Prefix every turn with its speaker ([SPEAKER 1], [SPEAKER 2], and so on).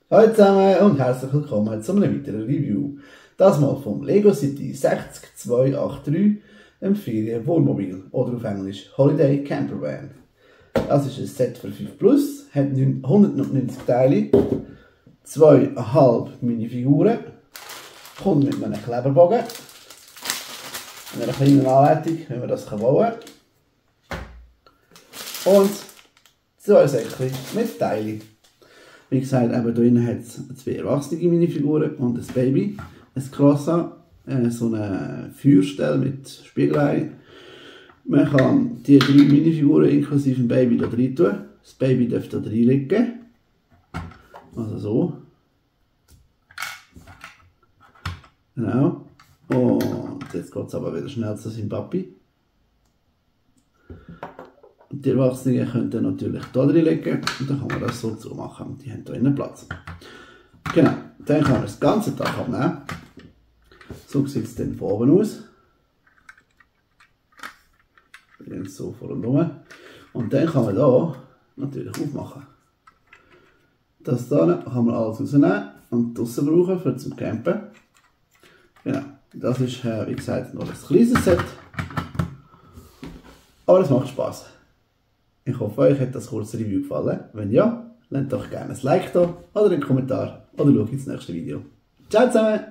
[SPEAKER 1] Hallo zusammen und herzlich willkommen zu einem weiteren Review. Das mal vom Lego City 60283, einem Ferien-Wohnmobil oder auf Englisch Holiday Camper Van. Das ist ein Set für 5 Plus, hat 190 Teile, 2,5 Minifiguren, kommt mit einem Kleberbogen, einer kleinen Anleitung, wie man das bauen kann, und 2 Säckchen mit Teilen. Wie gesagt, eben hier drin hat es 2 erwachsene Minifiguren und ein Baby, ein Croissant, so eine Feuerstelle mit Spiegelei. Man kann die 3 Minifiguren inklusive dem Baby hier rein tun. Das Baby darf hier drin liegen. Also so. Genau. Und jetzt geht es aber wieder schnell zu seinem Papi. Und die Erwachsenen können dann natürlich hier drin liegen und dann kann man das so zumachen. Die haben hier innen Platz. Genau, dann kann man das ganze Dach abnehmen. So sieht es dann von oben aus. So vor und rum. Und dann kann man hier natürlich aufmachen. Das hier kann man alles rausnehmen und draussen brauchen für zum Campen. Genau, das ist wie gesagt noch ein kleines Set. Aber es macht Spaß. Ich hoffe, euch hat das kurze Review gefallen. Wenn ja, lasst doch gerne ein Like da oder einen Kommentar oder schaut ins nächste Video. Ciao zusammen!